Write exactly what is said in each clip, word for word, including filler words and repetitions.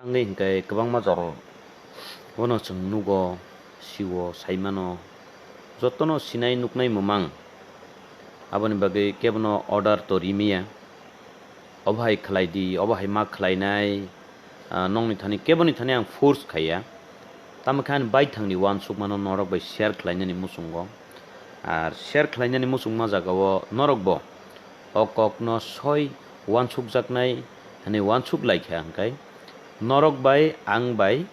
Wngwi hwnkhe kwbangma jora bono chwng nugo, sio, saimano, jotono sinai nuknai mwmang. Aboni bagwi kebono order to rimaya. Obo hai khlai di, obo hai ma khlainai, ah, nokni thani keboni thani ang force khaiya. Tamo khe ani baithangni uansukmano norok bai share khlainani muchungo. Ar share khlainani muchungma jagao norokbo o kokno soi uansukjaknai hwnwi uansuk laikha hwnkhe, norok bai ang bai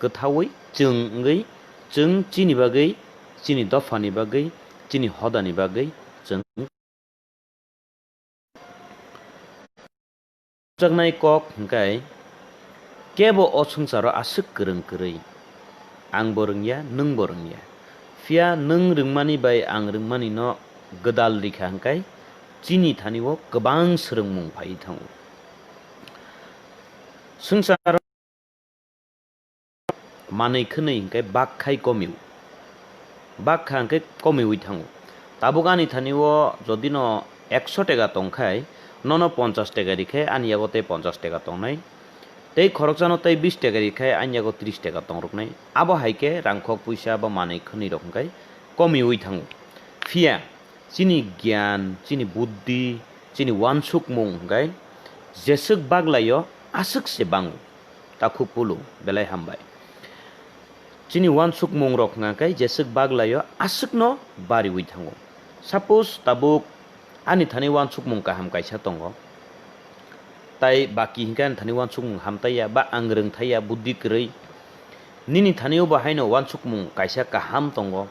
kwthaui chwng wngwi, chwng chini bagwi, chini dophani bagwi, chini hodani bagwi chwng Jaknai kok hwnkhe kebo o swngcharo aswk kwrwng kwrwi. Angbo rwngya, nwngbo rwngya. Phiya nwng rwngmani bai ang rwngmani no gwdal rikha hwnkhe chini thani o kwbang swrwngmung phaiwi thango. Swngcharo manwi khwnwi hwnkhe bak khai komiu. Bak kha hwnkhe komiui thango. Tabuk ani thani o jodi no ekso teka tongkhai, nono ponchas teka rikhe ani yago tei ponchas teka tongnai. Tei khoroksano tei bis teka rikhe ani yago tris teka tongroknai. Abo hai khe rangkhok puisa ba manwi khwnwi rok hwnkhe komiui thango. Phiya chini giyan, chini buddhi, chini uansukmung hwnkhe jeswk baglaio aswk se bango. Takhuk pulu, belai hambai. Chini uansukmung rok hwnkhe jeswk baglaio aswkno bariui thango. Suppose tabuk ani thani uansukmung kaham kaisa tongo, tai baki hwnkhe ani thani uansukmung hamtaiya ba ang rwngthaiya, buddhi kwrwi. Nini thani o bo haino uansukmung kaisa kaham tongo,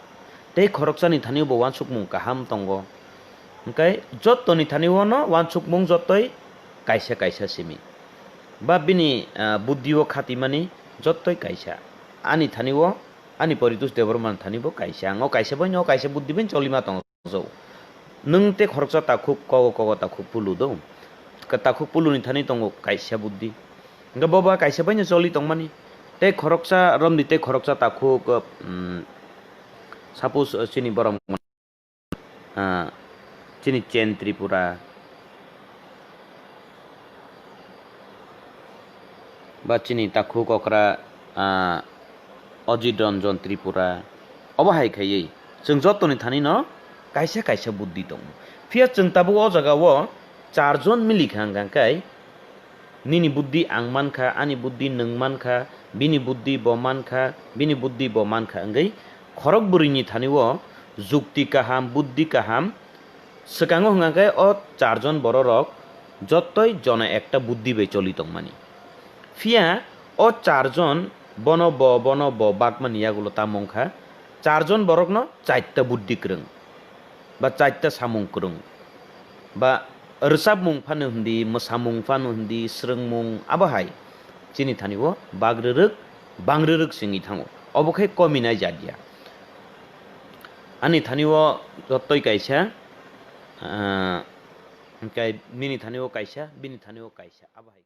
tei khoroksani thani o bo uansukmung kaham tongo. Hwnkhe jottoni thani o no uansukmung jottoi kaisa kaisa simi. Ba bini, ah, buddhi o khatimani jottoi kaisa. Ani thani o, ani Poritos Debbarma ni thani bo kaisa. Ang o kaisa bai no, o kaisa buddhi bai cholima tongo. Nwng tei khoroksa takhuk kogo kogo takhuk pulu do. Ka takhuk pulu ni thani tongo kaisa buddhi. Hwnkhe bo ba kaisa bai no choli tongmani. Tei khoroksa romdi tei khoroksa takhuk, um, suppose, uh, chini borok ah, chini Chen Tripura, ba chini takhuk okra, ah, Ajit Ranjan Tripura, obo hai khaiwi chwng jottoni thani no kaisa kaisa buddhi tongo. Phiya chwng tabuk o jaga o charjon milikha hwnkha khe, nini buddhi ang mankha, ani buddhi nwng mankha, bini buddhi bo mankha, bini buddhi bo mankha wngwi khorok bwrwini thani o jukti kaham, buddhi kaham swkango hwnkha khe o charjon bororok jottoi jona ekta buddhi bai choli tongmani. Phiya o charjon bono bo, bono bo bakmani yagulo tamo wngkha, charjon borokno chaita buddhi kwrwng ba chaita samung kwrwng ba rwchapmung phano hindi, mwsamung phano hindi, swrwngmung abo hai chini thani o bak rwrwk, bang rwrwk se wngwi thango. Obo khe kominai jat ya. Ani thani o jottoi kaisa, ah, hwnkhe nini thani o kaisa, bini thani o kaisa, abo hai.